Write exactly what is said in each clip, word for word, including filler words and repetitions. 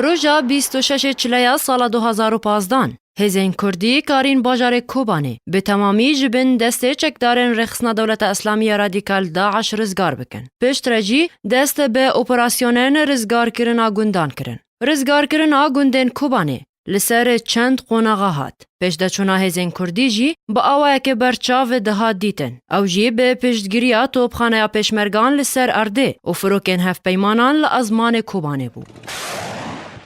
Roja bîst û şeş Çileya sala du hazar û pazdan, hêzên Kurdî karîn bajarê Kobanê bi temamî ji bin destê çekdarên Rêxistina Dewleta Îslamî ya Radîkal DAIŞ rizgar bikin. Piştre jî dest bi operasyonên rizgarkirina gundan kirin. Rizgarkirina gundên Kobanê li ser çend qonaxa hat. Pêşdeçûna hêzên Kurdî jî bi awayeke berçav dihat dîtin. Ew jî bi piştgiriya topxaneya pêşmergan li ser erdê û firokên hevpeymanan li ezmanê Kobanê bû.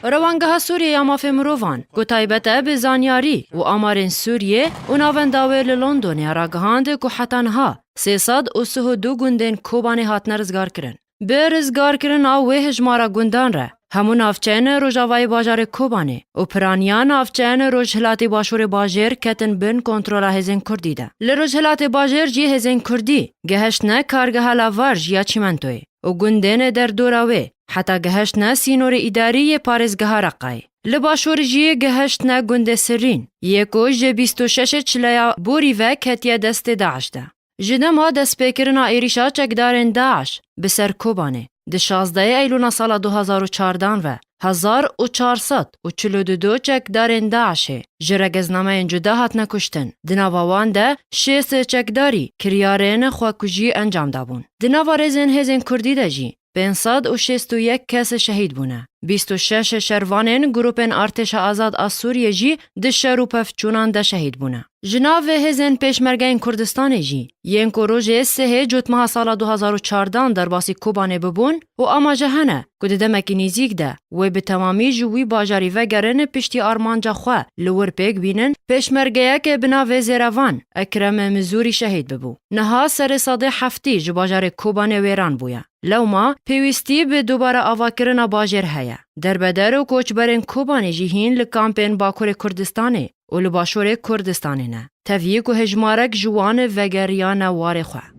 Rewangeha Sûriyê ya Mafê Mirovan, ku taybet e bi zanyarî û amarên Sûriyê û navenda wê li Londonê ragihand ku heta niha sê sed û sih û du gundên Kobanê hatine rizgarkirin. Bi rizgarkirina wê hejmara gundan re, hemû navçeyên rojavayê bajarê Kobanê û piraniya navçeyên rojhilatê başûrê bajêr ketin bin kontrola hêzên Kurdî de. Li rojhilatê bajêr jî hêzên Kurdî gehiştine kargeha Lavarj ya çîmentoyê û gundên derdora wê, heta gehiştine sînorê îdarî yê parêzgeha Reqayê. Li başûr jî gehiştine gundê Sirrîn, yê ku ji bîst û şeş Çileya borî ve ketiye destê DAIŞ de. Ji dema destpêkirina êrîşa çekdarên DAIŞ bi ser Kobanê, di şazdehê Eylûna sala du hazar û çardan ve hezar û çar sed û çil û du çekdarên DAIŞê ji regeznameyên cuda hatine kuştin. Di nava wan de şêst çekdarî kiryarên xwekujî encam dabûn. Di nava rêzên hêzên Kurdî de jî pênc sed û şêst û yek kes şehîd bûne. Bîst û şeş şervanên grûpên Artêşa Azad a Sûriyê jî di şer û pevçûnan de şehîd bûne. Ji nav hêzên Pêşmergeyên Kurdistanê jî, yên ku rojê sihê Cotmeha sala du hazar û çardan derbasî Kobanê bibûn û amaje hene ku di demekî nêzîk de wê bi temamî ji wî bajarî vegerin piştî armanca xwe li wir pêk bînin, pêşmergeyek bi navê Zêrevan Ekrem Mizûrî şehîd bibû. Niha serê sedê heftî ji bajarê Kobanê wêran bûye. Lewma pêwîstî bi dubare avakirina bajêr heye. Derbeder û koçberên Kobanê jî hîn li kampên Bakurê Kurdistanê û li Başûrê Kurdistanê ne. Tevî ku hejmarek ji wan vegeriyane warê xwe.